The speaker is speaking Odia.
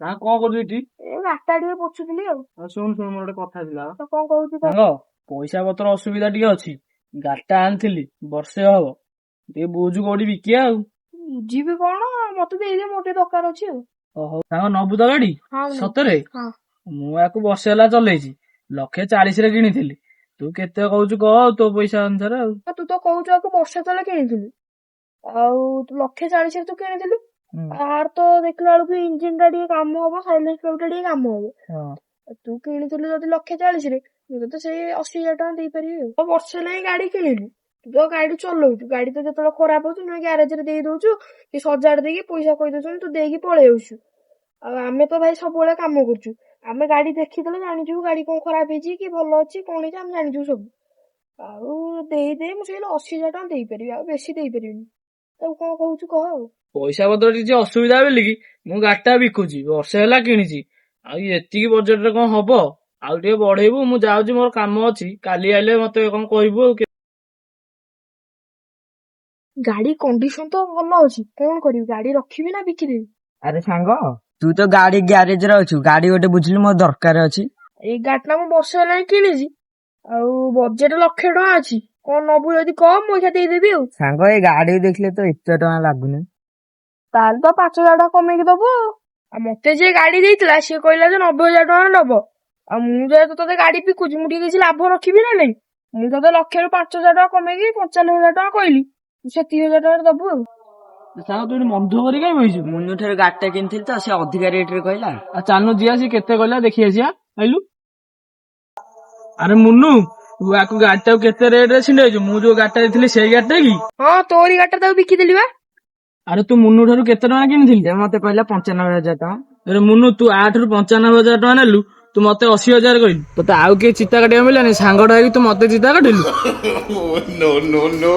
ନା, କଣ କରୁଛୁ ଏଠି? ଏ ଗାଡିଟା ଟିକେ ପୋଛୁଥିଲି ଆଉ। ଆଉ ଶୁଣୁ ଶୁଣୁ, ମୋର ଗୋଟେ କଥା ଥିଲା। ତ କଣ କହୁଛୁ କହ? ସାଙ୍ଗ, ପଇସା ପତ୍ର ଅସୁବିଧା ଟିକେ ଅଛି। ଗାଡିଟା ଆଣିଥିଲି ବର୍ଷେ ହବ, ଟିକେ ବୁଝୁ କୋଉଠି ବିକିବା ଆଉ। ବୁଝିବି କଣ? ମତେ ଦେଇଦେ, ମୋର ଟିକେ ଦରକାର ଅଛି ଆଉ। ହଉ ସାଙ୍ଗ, ନବୁ ତ ଗାଡି? ହଁ, ନେବି। ସତରେ? ହଁ। ମୁଁ ୟାକୁ ବର୍ଷେ ହେଲା ଚଲେଇଛି, 1,40,000ରେ କିଣିଥିଲି। ତୁ କେତେ କହୁଛୁ କହ ଆଉ, ତୋ ପଇସା ଅନୁସାରେ ଆଉ। ଆଉ ତୁ ତ କହୁଛୁ ଆକୁ ବର୍ଷେ ତଳେ କିଣିଥିଲୁ, ଆଉ ତୁ 1,40,000ରେ ତୁ କିଣିଥିଲୁ। ଆର ତ ଦେଖିଲା ବେଳକୁ ଇଞ୍ଜିନ ଟା ଟିକେ କାମ ହବ, ସାଇଲେନ୍ସର ଟା ଟିକେ କାମ ହବ। ଆଉ ତୁ କିଣିଥିଲୁ ଯଦି 1,40,000ରେ, ମୁଁ ତତେ ସେଇ 80,000 ଟଙ୍କା ଦେଇପାରିବି। ଆଉ ତ ବର୍ଷେ ହେଲାଣି ଗାଡି କିଣିଲୁ, ତୁ ତ ଗାଡି ଚଲଉଛୁ, ଗାଡି ତ ଯେତେବେଳେ ଖରାପ ହଉଛି ନୁହେଁ ଗ୍ୟାରେଜ ରେ ଦେଇ ଦଉଛୁ କି ସଜାଡି ଦେଇକି ପଇସା କହିଦଉଛନ୍ତି, ତୁ ଦେଇକି ପଳେଇ ଆଉଛୁ। ଆଉ ଆମେ ତ ଭାଇ ସବୁବେଳେ କାମ କରୁଛୁ, ଆମେ ଗାଡି ଦେଖିଦେଲେ ଜାଣିଯିବୁ ଗାଡି କଣ ଖରାପ ହେଇଛି କି ଭଲ ଅଛି, କଣ ହେଇଛି, ଆମେ ଜାଣିଯିବୁ ସବୁ। ଆଉ ଦେଇଦେ, ମୁଁ ସେଇ 80,000 ଟଙ୍କା ଦେଇପାରିବି, ଆଉ ବେଶୀ ଦେଇପାରିବିନି। ତାକୁ କଣ କହୁଛୁ କହ ଆଉ। ପଇସା ପତ୍ର କିଛି ଅସୁବିଧା ବୋଲିକି ମୁଁ ଗାଡିଟା ବିକୁଛି। ବର୍ଷେ ହେଲା କିଣିଛି, ଆଉ ଏତିକି ବଜେଟ ରେ କଣ ହବ? ଆଉ ଟିକେ ବଢେଇବୁ। ମୁଁ ଯାଉଛି, ମୋର କାମ ଅଛି, କାଲି ଆଇଲେ ମତେ କଣ କହିବୁ ଆଉ। ଗାଡି କଣ୍ଡିସନ ତ ଭଲ ଅଛି, କଣ କରିବି? ଗାଡି ରଖିବି ନା ବିକିଦେବି? ଆରେ ସାଙ୍ଗ, ତୁ ତ ଗାଡି ଗ୍ୟାରେଜ ରେ ଅଛୁ, ଗାଡି ଗୋଟେ ବୁଝିଲୁ, ମୋର ଦରକାର ଅଛି। ଏଇ ଗାଡିଟା ମୁଁ ବର୍ଷେ ହେଲାଣି କିଣିଛି, ଆଉ ବଜେଟ ଲକ୍ଷେ ଟଙ୍କା ଅଛି। କଣ ନବୁ ଯଦି କହ, ମୁଁ ପଇସା ଦେଇଦେବି ଆଉ। ସାଙ୍ଗ, ଏଇ ଗାଡି ଦେଖିଲେ ତ ଏତେ ଟଙ୍କା ଲାଗୁନି। ତାହେଲେ ତ 5,000 ଟଙ୍କା କମେଇକି ଦବୁ ଆଉ। ଆଉ ମତେ ଯିଏ ଗାଡି ଦେଇଥିଲା ସିଏ କହିଲା ଯେ 90,000 ଟଙ୍କା ନବ। ଆଉ ମୁଁ ଯେହେତୁ ତତେ ଗାଡି ବିକୁଛି, ମୁଁ ଟିକେ କିଛି ଲାଭ ରଖିବି ନା ନାଇଁ? ମୁଁ ତତେ ଲକ୍ଷରୁ 5,000 ଟଙ୍କା କମେଇକି 95,000 ଟଙ୍କା କହିଲି, ତୁ ସେତିକି ହଜାର ଟଙ୍କାରେ ଦବୁ ଆଉ। ସାଙ୍ଗ, ତୁ ଏଠି ମନ ଦୁଃଖ କରି କାଇଁ ବଇଛୁ? ମୁନୁ ଠାରୁ ଗାଡିଟା କିଣିଥିଲି ତ, ସେ ଅଧିକା ରେଟ ରେ କହିଲା। ଆଉ ଚାଲୁନୁ ଯିବା, ସେ କେତେ କହିଲା ଦେଖି ଆସିବା। ଆଇଲୁ। ଆରେ ମୁନୁ, ତୁ ଆକୁ ଗାଡିଟାକୁ କେତେ ରେଟ ରେ ଛିଣ୍ଡେଇଛୁ? ମୁଁ ଯୋଉ ଗାଡିଟା ଦେଇଥିଲି ସେଇ ଗାଡିଟା କି? ହଁ, ତୋରି ଗାଡିଟା ତାକୁ ବିକିଦେଲି ବା। ଆରେ, ତୁ ମୁନୁ ଠାରୁ କେତେ ଟଙ୍କା କିଣିଥିଲି? ସେ ମତେ କହିଲା 95,000 ଟଙ୍କା। ଆରେ ମୁନୁ, ତୁ 8 ରୁ 95,000 ଟଙ୍କା ନେଲୁ, ତୁ ମତେ 80,000 କହିଲୁ। ତତେ ଆଉ କିଏ ଚିତା କାଟିବାକୁ ମିଳିଲାନି? ସାଙ୍ଗଟା ହେଇକି ତୁ ମତେ ଚିତା କାଟିଲୁ? No, no, no.